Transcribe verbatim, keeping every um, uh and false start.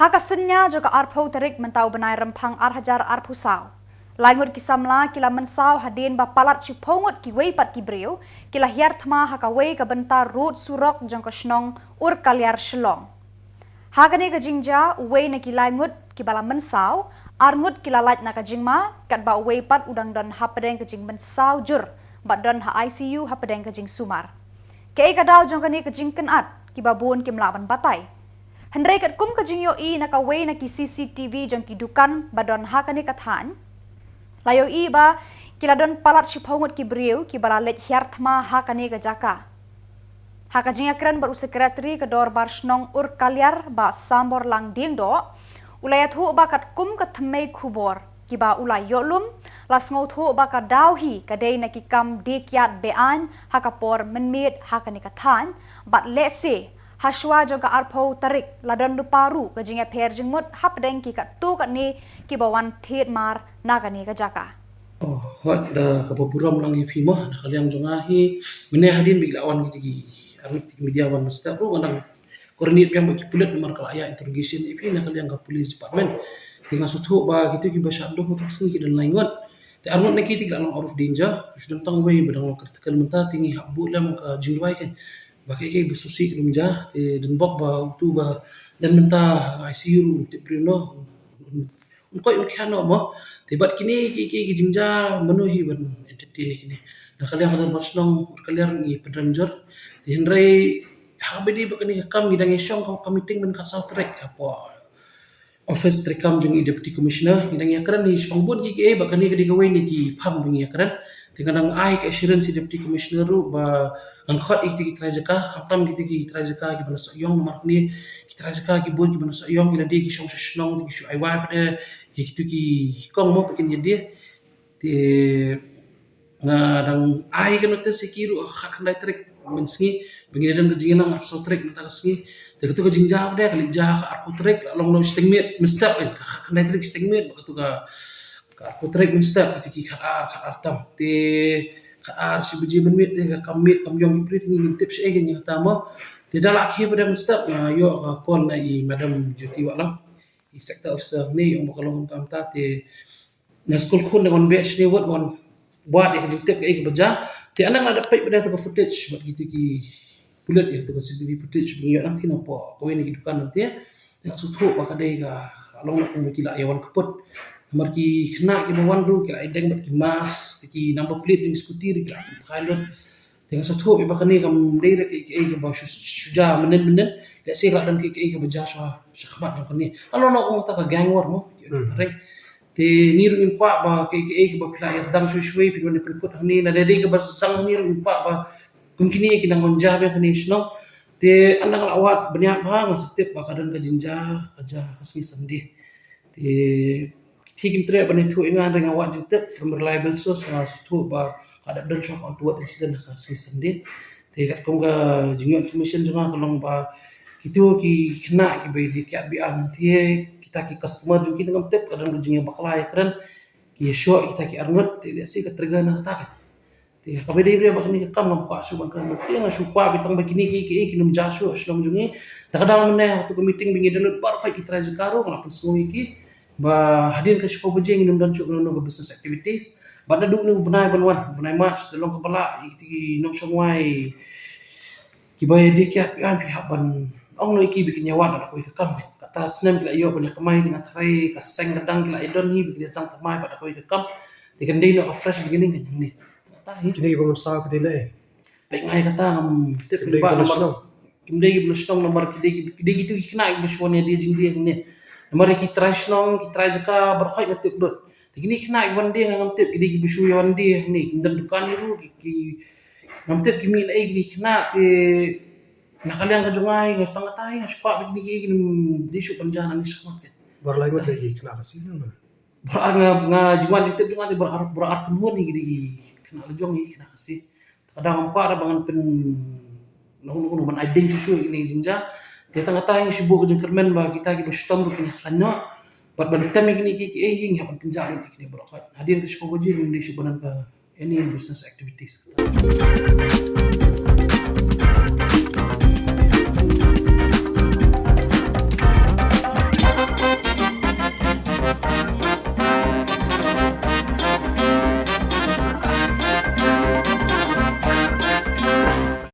Ha ka synñia jong ka arphew tarik mynta u bnai Rymphang ar hajar arphew saw, lai ngut ki samla ki la mynsaw hadien ba palat shiphew ngut kiwei pat ki briew ki la hiar thma ha kawei ka bynta rud surok jong ka shnong Urkaliar, Shillong. Ha kane ka jingjia, uwei na ki lai ngut kiba la mynsaw, ar ngut ki la lait na ka jingma, katba uwei pat u dang don hapdeng ka jingmynsaw jur bad don ha I C U hapdeng ka jingsumar. Kaei ka daw jong kane ka jingkynad, kiba bun kim lah ban batai. Hynrei katkum ka jingïohi na kawei na ki C C T V jong ki dukan ba don ha kane ka thaiñ, la ïohi ba ki la don palat shiphew ngut ki briew kiba la leit hiar thma ha kane ka jaka. Ha ka jingïakren bad u Secretary ka Dorbar Shnong Urkaliar, Bah Samborlang Diengdoh, u la ïathuh ba katkum ka thymmei khubor kiba u la ïoh lum, la sngewthuh ba ka daw hi ka dei na ki kam die kiad be-aiñ ha ka por mynmiet ha kane ka thaiñ, bad lehse ha shuwa jong ka arphew tarik la don lypa ruh ka jingïapher jingmut hapdeng ki katto katne kiba wan thied mar na kane ka jaka. Oh, hooid, da kaba burom lang ïa phi mo, na ka liang jong nga hi, mynne hadien ba ki la wan kito ki, ar ngut kito ki media wan mynstep ruh, nga dang coordinate biang bad ki pulit namar ka la ïa interrogation ïa phi na ka liang ka police department. Te nga sngewthuh ba kito kiba shah dum ha ka sngi ki don lai ngut. Te ar ngut na ki te ki la long out of danger. Shu don tang uwei ba dang long critical mynta, te ngi hap buh lem ka jingduwai kein ba kaei kaei ba sngewsih kan ym jia. Te don bok ba uto ba don mynta ha I C U ruh un tip briew noh, un, un koit un khiah noh mo. Te bad kine kiei kiei ki jingjia, mano hi ban entertain ïa kine. Na ka liang ka Dorbar Shnong Urkaliar ngi pynrem jur. Te hynrei ha kaba ïadei bad kane ka kam ngi dang ïashong ka, ka meeting mynne khatsaw tarik hapoh office treikam jong i Deputy Commissioner, ngi dang ïakren hi shaphang bun kiei kiei, bad kane ka dei kawei na ki phang ba ngi ïakren. Te nga dang ai ka assurance ïa i Deputy Commissioner ruh ba ngan khot ïa kito ki trai jaka, khamtam kito ki trai jaka kiba na Sohiong, namar kine ki trai jaka ki bun kiba na Sohiong ki la dei ki shong sha shnong, te ki shu ai wai pat ïa kito ki kong mo, ba kin ïadei. Te nga dang ai ka notice ïa ki ruh ha ka khatkhyndai tarik mynsngi, ba ngin ïadon ka jingïalang arphew saw tarik mynta ka sngi. Te kato ka jingjia pat ka leit jia ha ka arphew tarik, la long noh shiteng miet mynstep, eh, ka khatkhyndai tarik shiteng miet, bad kato ka, ka arphew tarik mynstep, kato ki khatar, khatar tam. Te khatar shi baje mynmiet te ka kam miet kam ïong ki briew, te ngim tip shaei kein ïa kata mo. Te da la khie pat mynstep nga ïoh ka call na i Madam Jyoti Wahlang, i sector officer ne, ïong ba ka long mynta mynta, te nga skul khun da ngan beh shane wat ngan wad ïa ka jingtip kaei kaba jia. Te ynda nga la dep peit pat ïa ka footage bad kito ki pulit, ïa ka C C T V footage ba ngi ïoh nangta napoh kawei na ki dukan nangta, te nga sngewthuh ba ka dei ka, ka long na kumba ki la ïa wan kput. Namar ki khynnah kiba wan ruh ki la ïadeng bad ki mask, ki number plate jong ki scooty ruh ki la pynkhie lut. Te nga sngewthuh ba kane kam dei re kaei kaei kaba shu, shu jia mynnin mynnin. Lehse ka la don kaei kaei kaba jia sha, sha khmat jong kane. Ka long na kumta ka gang war mo. Hmm. Te ngi ruh ngim kwah ba kaei kaei kaba phi la ïa sdang shuwa shuwa phin wan pynkut hangne, lada dei kaba sdang hangne ruh ngim kwah ba kum kine ki nang wan jia biang hangne shnong. Te ynda nga la wad bniah bha nga sa tip ba ka don ka jingjia, ka jia ka sngi Sunday. Te ki, kim treh ban ïathuh ïa nga, hynrei nga wad jingtip from reliable source, nga sngewthuh ba ka dep don shuwa ka untoward incident ha ka sngi Sunday. Te katkum ka jingïoh information jong nga ka long ba kito ki khynnah kiba die kiad be-aiñ, te kita ki customer jong ki, ngam tip, ka don ka jingïabakla ïakren, ki ïashoh kita ki arngut, te lehse ka trigger na kata ka. Te kaba dei ba kane ka kam ngam kwah shuh ban kren, te nga shu kwah ba tang ba kine kiei kiei kin ym jia shuh ha shnong jong ngi. Te ka dang mynne ha kato ka meeting ba ngi don lut baroh ki trai jaka ruh nga la pynsngew ïa ki ba hadien ka shiphew baje ngin ym don shuh kano kano ka business activities. Bad naduh une u bnai ban wan, bnai March, da long kaba lah ïa kito ki nongshong wai kiba die kiad be-aiñ, phi hap ban ong noh ïa ki ba kin ïa wad ha kawei ka kam. Kata snem ki la ïoh ban ïa kamai, te nga tharai ka seng ka dang ki la ïa don hi ba kin ïa sdang thymmai bad ha kawei ka kam. Te kan dei noh ka fresh beginning kan hangne. Kata hi. Kine kiba mynsaw ki dei na ei? Peit nga ïa kata ngam tip. Kim dei kiba na shnong, kim dei kiba na shnong namar ki dei, ki dei kito ki khynnah kiba shu wan ïa die jingdie hangne. Namar ki trai shnong, ki trai jaka baroh nga tip lut. Te kine ki khynnah kiba na die nga ngam tip, ki dei kiba shu ïa wan die hangne, kim don dukan hi ruh, ki, ki, ngam tip ki mih na ei kine ki khynnah. Te na ka liang ka jong nga, nga tang kata nga shu kwah ba kine kiei kiei kin ym dei shuh ban jia nangne shakhmat kein. Baroh lai ngut dei ki khynnah Khasi ne? Baroh ar, nga, nga jingwan jingtip jong nga te baroh ar, baroh ar kynhun hi ki dei ki khynnah la jong, ki khynnah Khasi. Te ka dang ngam kwah ruh ba ngan pyn, nong nong nong ban ai ding shuh shuh ïa kine ki jingjia. Te tang kata ngi shu buh ka jingkyrmen ba kita kiba shitom ruh kin ïa khlaiñ noh. Bad ban tem ïa kine kiei kiei ngi hap ban pynjah lut ïa kine baroh. Hadien ka shiphew baje ngim dei shuh ban don ka any business activities.